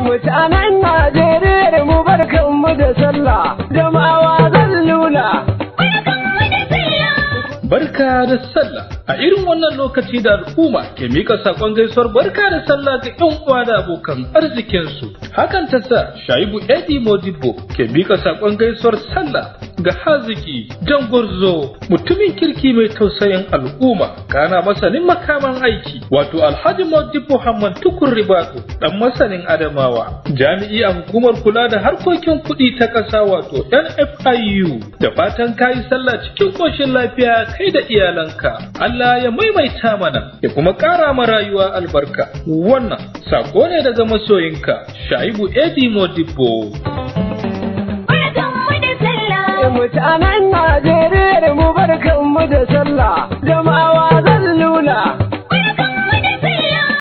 Mutanen Najeriya mu barkanmu da sallah, jama'awa zan nuna. Barka da sallah. A irin wannan lokaci da al'umma ke mika sakon gaisuwar barka da sallah ga 'yan uwa da abokan arzikinsu. Hakan ta sa Shaibu Edi Modibo ke mika sakon gaisuwar sallah ga haziki Jangurzo, mutumin kirki mai tausayin al'umma, kana masanin makaman aiki, wato Alhaji Modibo Hamman Tukur Ribado, dan masanin Adamawa, jami'i a hukumar kula da harkokin kuɗi ta ƙasa, wato NFIU. Da fatan kayi sallah cikin ƙoshin lafiya kai da iyalanka. Allah ya maimaita mana ya kuma ƙara ma rayuwa albarka. Wannan sako ne daga masoyinka Shaibu Edi Modibo. Mutanen Najeriya mu barkanmu da sallah, jama'awa zan nuna.